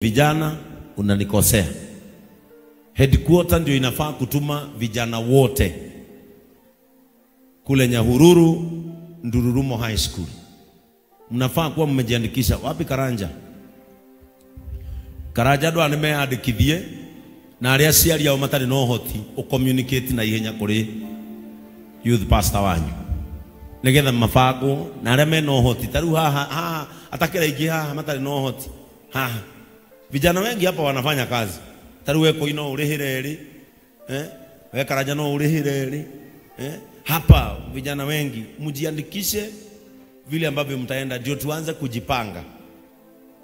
Vijana, unanikosea. Headquarter ndio inafaa kutuma vijana wote kule Nyahururu Ndururumo High School. Mnafaa kuwa mmejiandikisha. Wapi Karanja? Karanja ndo anemeandikithie na aria aciari ao matari na uhoti ucommunicate na ihenya kuri youth pastor wanyu nigetha mabangwo na aria mena uhoti. Ta riu haha haha atakira ingi haha matari na uhoti haha vijana wengi hapa wanafanya kazi. Ta riu weko ino urihire ri we Karanja no urihire ri hapa vijana wengi mjiandikishe vile ambavyo mtaenda, ndio tuanze kujipanga.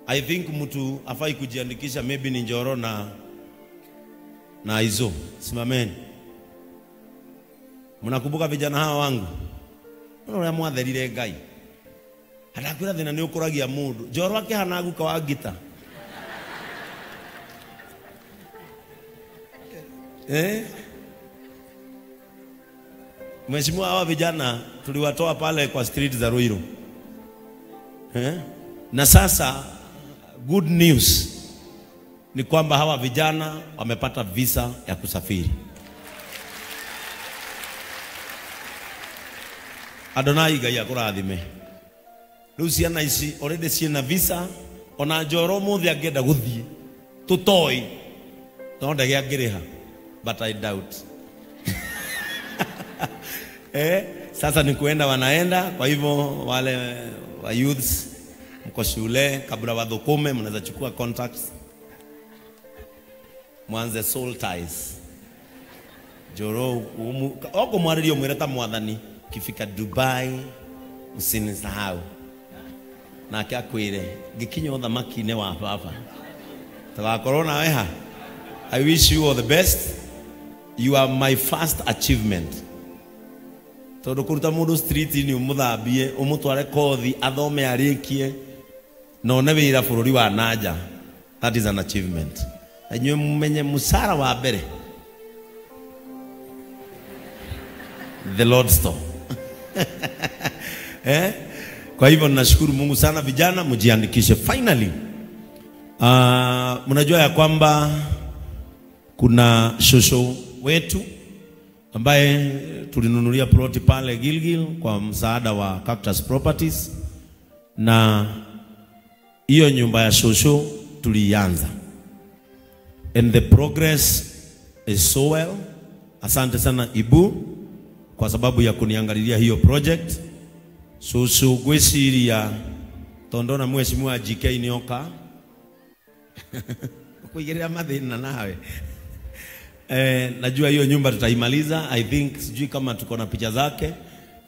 I think mtu afai kujiandikisha maybe ni Njoro na Izo. Simameni. Mnakumbuka vijana hawa wangu? Unaona mwatherire Ngai. Hatakwira thina ni ukuragia mundu. Njoro akihana guka wa ngita. Mheshimiwa, hawa vijana tuliwatoa pale kwa street za Ruiru. Na sasa good news ni kwamba hawa vijana wamepata visa ya kusafiri. Adonai Ngai akurathime. Riu ciana ici already ciina visa, ona Njoro muthi angienda guthie tutoi no ndege angiriha, but I doubt. Sasa ni kuenda wanaenda. Kwa hivyo wale wa youths mko shule, kabla wadhukume mnaweza chukua contacts, mwanze soul ties. Njoro oko mwaririo mwire ta mwathani, kifika Dubai usinisahau. Nake akwire ngikinya uthamaki-inĩ wa baba tugakorwo nawe ha. I wish you all the best. You are my first achievement. Tondu kuruta mundu street-inĩ umuthambie umutware kothi athome arikie na one wira bururi wa nanja, that is an achievement. Na inyuĩ mumenye musara wa mbere the Lord's store. Kwa hivyo ninashukuru Mungu sana. Vijana mjiandikishe. Finally, mnajua ya kwamba kuna shosho wetu ambaye tulinunulia ploti pale Gilgil kwa msaada wa Cactus Properties, na hiyo nyumba ya shosho tulianza, and the progress is so well. Asante sana Ibu kwa sababu ya kuniangalilia hiyo project. Shosho gweciria tondu na mheshimiwa GK nioka kuigirira mathina nawe. Najua hiyo nyumba tutaimaliza. I think sijui kama tuko na picha zake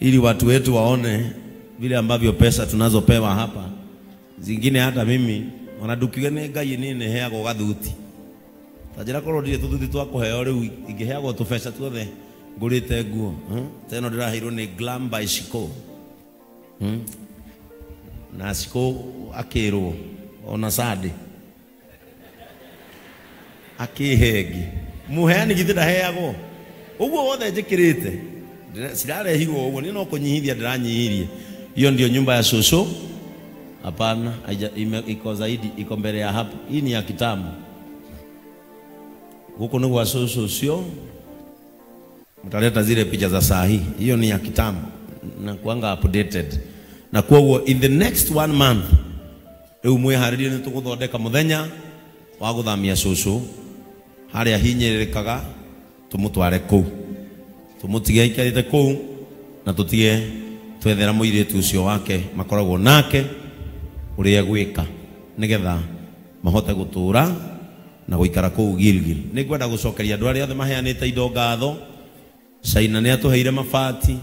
ili watu wetu waone vile ambavyo pesa tunazopewa hapa. Zingine hata mimi wanadukiwe ni Ngai ni heagwo gathuti. Tajira korwo ndire tuthuti twa kuheo riu ingiheagwo tubesa tuothe ngurite nguo. Teno ndiraheirwo ni Glam by Shiko. Na Shiko akirwo ona Sunday akihengi muheani githi ndaheagwo uguo wothe njikirite cirarehirwo uguo ni no kunyihithia ndiranyihirie. Hiyo ndio nyumba ya shosho. Hapana, iko zaidi, iko mbele ya hapo. Hii ni ya kitambo. Huko ni kwa shosho, sio mtaleta zile picha za saa hii. Hiyo ni ya kitambo na kuanga updated. Na kwa huo in the next 1 month riu mwiharirie ni tuguthondeka muthenya wa guthamia shosho haria hinyirikaga, tumutware kuu, tumutige aikarite kuu, na tutige twethera muiritu ucio wake makoragwo nake uria gwika nigetha mahote gutura na guikara kuu Gilgil. Ningwenda gucokeria andu aria othe maheanite indo ngatho. Caina ni atuheire mabati,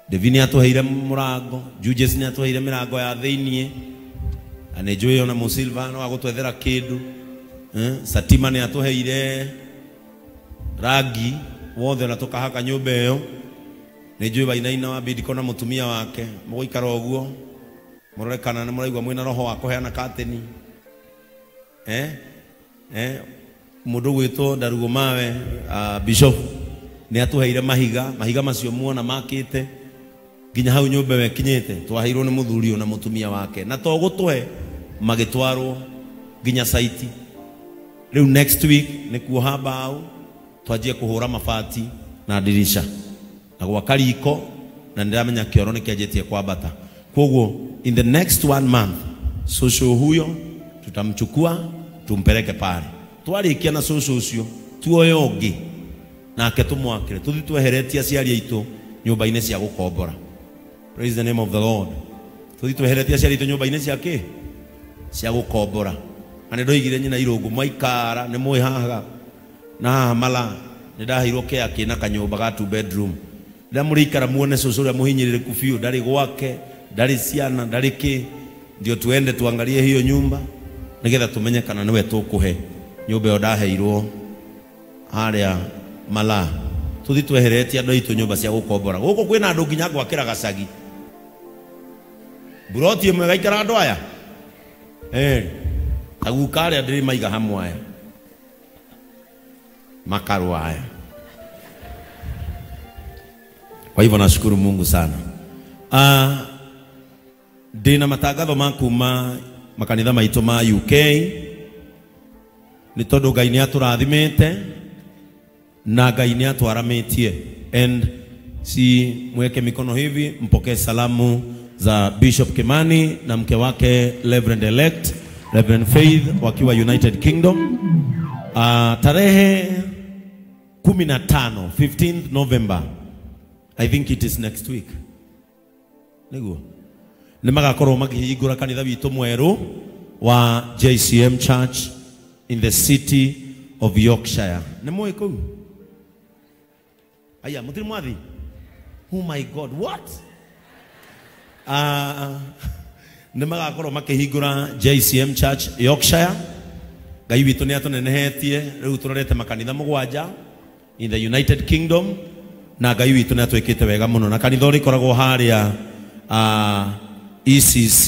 Devi ni atuheire murango, Jujes ni atuheire mirango ya thiini, na ni njui ona Musilva no agutwethera kindu. Satima ni atuheire rangi wothe na tukahaka nyumba iyo. Ni njui Wainaina wa Bidiko na mutumia wake muguikara uguo murore kana ni muraigua mwina roho wa kuheana kateni. Mundu gwitwo Ndarugo Mawe, Bishop ni atuheire mahiga, mahiga macio muona makite nginya hau nyumba wekinyite twaheirwo ni muthuri na mutumia wake, na to gutwe magitwarwo nginya saiti. Rĩu next week nĩ kuoha mbaũ twanjie kũhũra mabati na dirisha na gwaka riko, na nĩndĩramenya kĩoro nĩ kĩanjĩtie kwambata. Koguo in the next 1 month cũcũ huyo tutamchukua tumpeleke pale. Twarĩkia na cũcũ ũcio tuoye ũngĩ nake tũmwakĩre, tũthiĩ tweheretie aciari aitũ nyũmba-inĩ cia gũkombora. Praise the name of the Lord. Tũthiĩ tweheretie aciari aitũ nyũmba-inĩ cia kĩ? Cia gũkombora. Na nĩ ndoigire nyina Irũngũ mwaikara nĩ mũĩ haha na haha mala nĩ ndaheirwo kĩa kĩna kanyũmba ga 2 bedroom. Rĩrĩa mũrĩikara muone cũcũ ũrĩa mũhinyĩrĩrĩku biũ, ndarĩ gwake, ndarĩ ciana, ndarĩ kĩ, ndio tuende tuangalie hiyo nyumba nigetha tumenye kana niwe tũkũhe nyũmba ĩyo ndaheirwo harĩa mala. Tũthiĩ tweheretie andũ aitũ nyũmba cia gũkombora. Gũkũ kwĩna andũ nginya gwakĩra gacagi buroti ĩmwe gaikara andũ aya taguka arĩa ndĩrĩ maiga hamwe aya makarũa aya. Kwa hivyo nashukuru Mungu sana. Ndĩna matangatho ma kuma makanitha maitũ ma UK nĩ tondũ Ngai nĩ atũrathimĩte na Ngai nĩ atwaramĩtie. And si mweke mikono hivi mpokee salamu za Bishop Kimani na mke wake Reverend Elect Reverend Faith wakiwa United Kingdom. Tarehe 15, 15th November, I think it is next week, niguo nĩ magakorwo makĩhingũra kanitha witũ mwerũ wa JCM Church in the city of Yorkshire. Nĩ mũĩ kũu? Aya, mũtirĩ mwathi? Oh my God, what? Nĩ magakorwo makĩhingũra JCM Church Yorkshire. Ngai witũ nĩ atũnenehetie, rĩu tũrorete makanitha 7 in the United Kingdom, na Ngai witũ nĩ atwĩkĩte wega mũno. Na kanitha ũrĩkoragwo harĩa ECC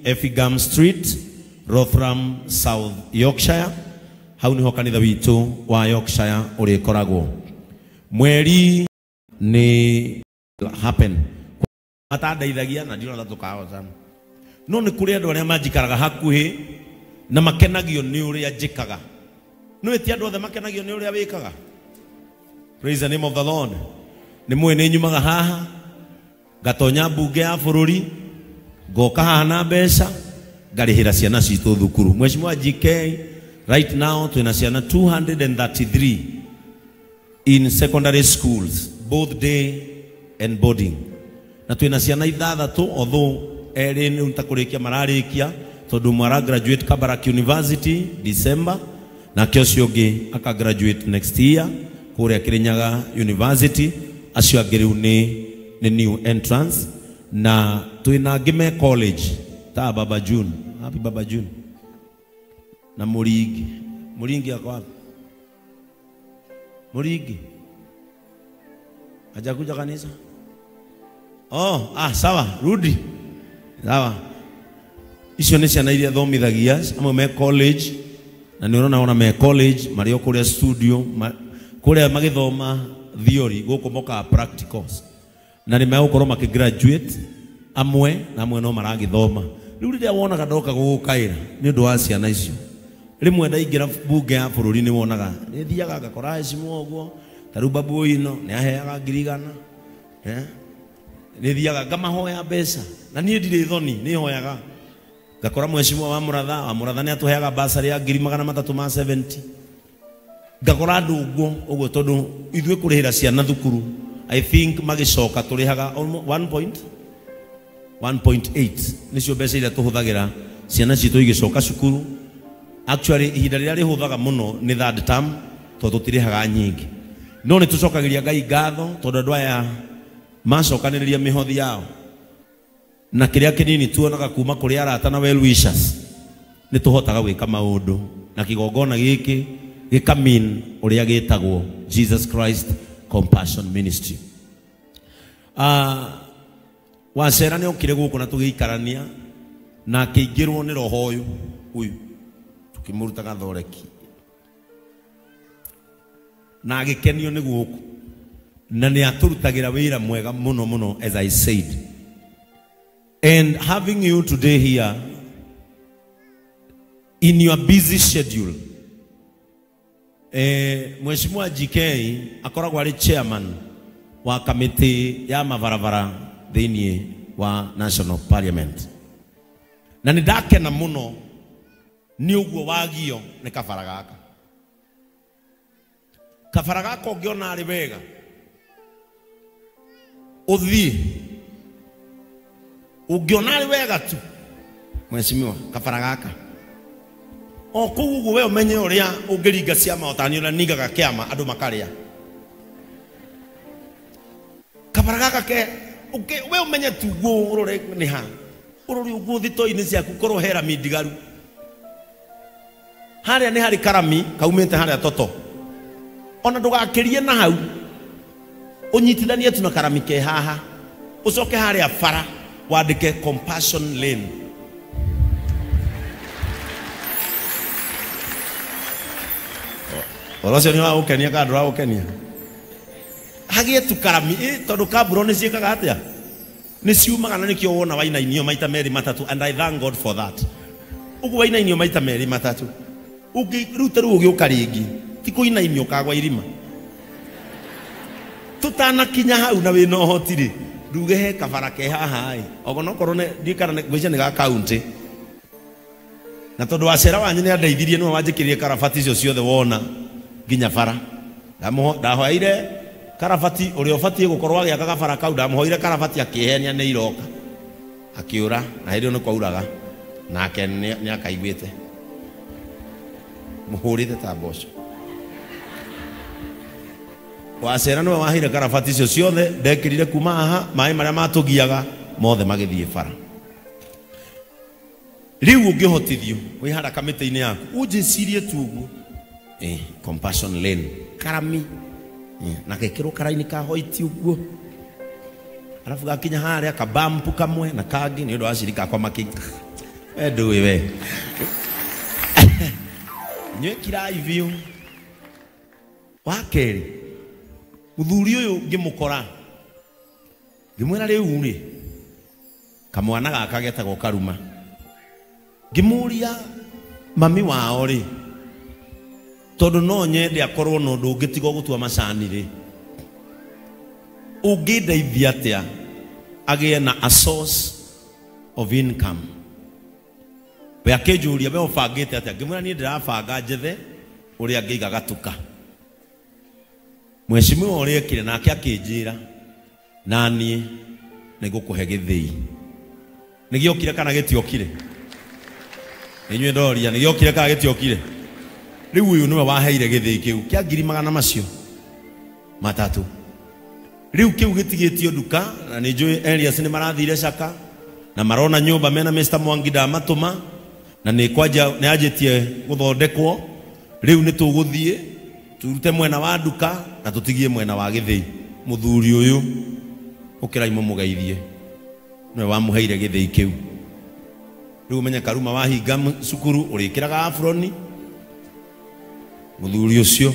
Effingham Street, Rotherham, South Yorkshire. Hau niho kanitha witũ wa Yorkshire ũrĩkoragwo. Mweri nĩ happen matandeithagia na ndirona tũkahotana, no nĩ kũrĩ andũ arĩa manjikaraga hakuhĩ na makenagio nĩ ũrĩa njĩkaga. Nĩ ti andũ othe makenagio nĩ ũrĩa wĩkaga. Praise the name of the Lord. Nĩ mũĩ nĩ nyumaga haha ngatonya mbunge ya bũrũri, ngoka haha na mbeca ngarĩhĩra ciana citũ thukuru. Mheshimiwa GK, right now twĩna ciana 233 in secondary schools, both day and boarding. Na twĩna ciana 6, although erĩ nĩ ta kũrĩkia mararĩkia tondũ mara graduate Kabarak University December, nake ũcio ũngĩ aka graduate next year kũrĩa Kirinyaga University. Acio angĩ rĩu nĩ new entrance. Na twĩna angĩ me college ta Baba June. Happy Baba June na Mũringi. Mũringi ako wapi? Mũringi hajakuja kanisa? Oh, sawa, rudi. Sawa. Icio nĩ ciana iria thomithagia, amwe me college, na nĩ ũrona ona me college marĩ o kũrĩa studio, kũrĩa magĩthoma theory, gũkũ mokaga practicals. Na nĩ megũkorwo makĩgraduate amwe na amwe no maragĩthoma. Rĩu rĩrĩa wonaga ndoka gũgũkaĩra nĩ ũndũ wa ciana icio, rĩmwe ndaingĩra mbunge ya bũrũri nĩ wonaga nĩ thiaga ngakora heshima ũguo, ta rĩu Babu Owino nĩ aheaga 100,000, nĩ thiaga ngamahoya mbeca, na niĩ ndirĩ thoni, nĩ hoyaga. Ngakora mheshimiwa wa Mũratha nĩ atũheaga basarĩ ya 370,000. Ngakora andũ ũguo ũguo, tondũ ithuĩ kũrĩhĩra ciana thukuru I think magĩcoka tũrĩhaga 1.8 nĩcio mbeca iria tũhũthagĩra ciana citũ igĩcoka cukuru. Actually ihinda rĩrĩa rĩhũthaga mũno nĩ third term, tondũ tũtirĩhaga nyingĩ. No nĩ tũcokagĩria Ngai ngatho tondũ andũ aya macokanĩrĩria mĩhothi yao na kĩrĩa kĩnini tuonaga kuma kũrĩ arata na well wishers, nĩ tũhotaga gwĩka maũndũ na kĩgongona gĩkĩ gĩkamin ũrĩa gĩtagwo Jesus Christ Compassion Ministry. Wacera nĩ okire gũkũ na tũgĩikarania na akĩingĩrwo nĩ roho ũyũ ũyũ, tũkĩmũruta gathoreki na agĩkenio nĩ gũkũ, na nĩ atũrutagĩra wĩra mwega mũno mũno, as I said. And having you today here In your busy schedule, Mheshimiwa GK akoragwo arĩ chairman wa kamĩtĩ ya mabarabara thĩinĩ wa National Parliament. Na nĩ ndakena mũno nĩ ũguo wagio nĩ kabara gaka. Kabara gaka ũngĩona arĩ wega ũthiĩ, ũngĩona arĩ wega tu Mheshimiwa, kabara gaka o kũu ũguo we ũmenye ũrĩa ũngĩringa ciama o ta niĩ ũrĩa ningaga kĩama andũ makarĩa. Kabara gaka ke we ũmenye tu guo ũrore nĩ ha, ũrore ũguo thito-inĩ ciaku korwo he rami ndigaru. Harĩa nĩ harĩ karami kaumĩte harĩa toto, ona ndũgakĩrie na hau, ũnyitithanie tu na karami ke haha, ũcoke harĩa bara wandĩke Compassion Lane. Ũhoro ũcio nĩ wa gũkenia kana ndũragũkenia? Hagĩe tu karami tondũ kamburo nĩ ciĩkaga atĩa? Nĩ ciumaga, na nĩkĩo wona wainainio maita merĩ matatũ, and I thank God for that. Ũguo wainainio maita merĩ matatũ, rĩu ta rĩu ũgĩũka rĩngĩ ti kũinainio ũkagwa irima. Tũtanakinya hau na wĩna ũhoti rĩ, nduge he kabara ke haha ĩ, onokorwo ndiũĩ kana ngwĩciria nĩ ga kaunti. Na tondũ wacera wanyu nĩ andeithirie, nĩwe wanjĩkĩrire karabati icio ciothe wona nginya bara. Ndahoeire karabati ũrĩa ũbatiĩ gũkorwo agĩaka kabara kau, ndamũhoire karabati akĩhenia nĩ iroka, akĩũra, na hĩndĩ ĩyo nĩ kwauraga, nake nĩ akaiguĩte mũhũrĩte ta mboco. Wacera nĩwe waheire karabati icio ciothe, ndekĩrire kuma haha, maĩ marĩa matũgiaga mothe magĩthiĩ bara. Rĩu ũngĩhotithio wĩ harĩa kamĩtĩ-inĩ yaku, ũnjĩcirie tu ũguo, Compassion Lane karami, na gekĩrwo karaini ka hoiti ũguo, arabu gakinya harĩa kabampu kamwe na kangĩ, nĩ ũndũ wa cirika akwa makĩ we ndũĩ we inyuĩ kirai biũ. Wa kerĩ, mũthuri ũyũ ngĩmũkora ngĩmwĩra rĩu rĩ, kamwana gaka getagwo Karuma, ngĩmũria mami wao rĩ, tondũ no nyende akorwo na ũndũ ũngĩ tiga gũtua macani rĩ, ũngĩndeithia atĩa agĩe na a source of income? We akĩnjũria we ũbangĩte atĩa? Ngĩmwĩra niĩ ndĩrabanga njethe ũrĩa ngĩiga gatuka. Mheshimiwa ũrĩa ekire nake akĩnjĩra na niĩ nĩngũkũhe gĩthĩi. Nĩgĩokire kana gĩtiokire? Inyuĩ ndoria, nĩgĩokire kana gĩtiokire? Rĩu ũyũ nĩwe waheire gĩthĩi kĩu kĩa ngiri magana macio matatũ. Rĩu kĩu gĩtigĩtio nduka, na nĩ njũĩ Elias nĩ marathire Caka na marona nyũmba mena Mr. Mwangi ndamatũma, na nĩ kwanja nĩ anjĩtie gũthondekwo. Rĩu nĩ tũgũthiĩ turute mwena wa nduka na tũtigie mwena wa gĩthĩi. Mũthuri ũyũ ũkĩrai mũmũgeithie, nĩwe wamũheire gĩthĩi kĩu. Rĩu ũmenye Karuma wahinga cukuru ũrĩkĩraga aburoni. Mũthuri ũcio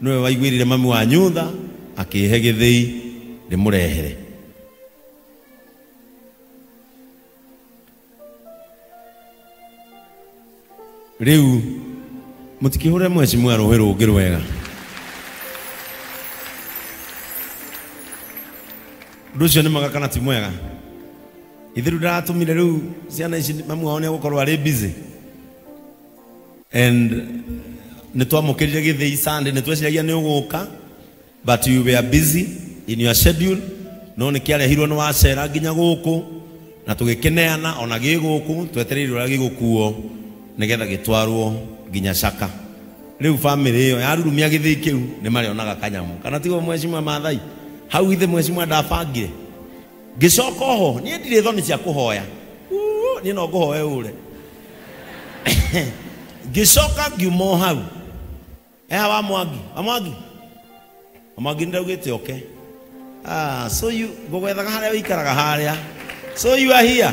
nĩwe waiguĩrire mami wa nyũtha akĩhe gĩthĩi ndĩmũrehere. Rĩu mũtikĩhũre mheshimiwa rũhĩ rũngĩ rwega. Ũndũ ũcio nĩ mwega kana ti mwega? Ithe rĩu ndaratũmire rĩu ciana ici mamu wao nĩ egũkorwo arĩ busy. And nĩ twamũkĩrire gĩthĩi Sunday, nĩ tweciragia nĩ ũgũka, but you were busy in your schedule. No nĩ kĩarehirwo nĩ wacera nginya gũkũ, na tũgĩkĩneana ona gĩ gũkũ, twetereire ũrĩa gĩgũkuo nĩgetha gĩtwarwo nginya Caka. Rĩu family ĩyo yarurumia gĩthĩi kĩu nĩ marĩonaga kanyamũ. Kana tiguo mheshimiwa Maathai? Hau ithe mheshimiwa ndabangire. Ngĩcoka oho, niĩ ndirĩ thoni cia kũhoya. Niĩ no ngũhoe ũre. Ngĩcoka ngiuma o hau. Eha wa Mwangi, wa Mwangi. Wa Mwangi nĩndaugĩte oke. So you ngũgwethaga harĩa ũikaraga harĩa. So you are here.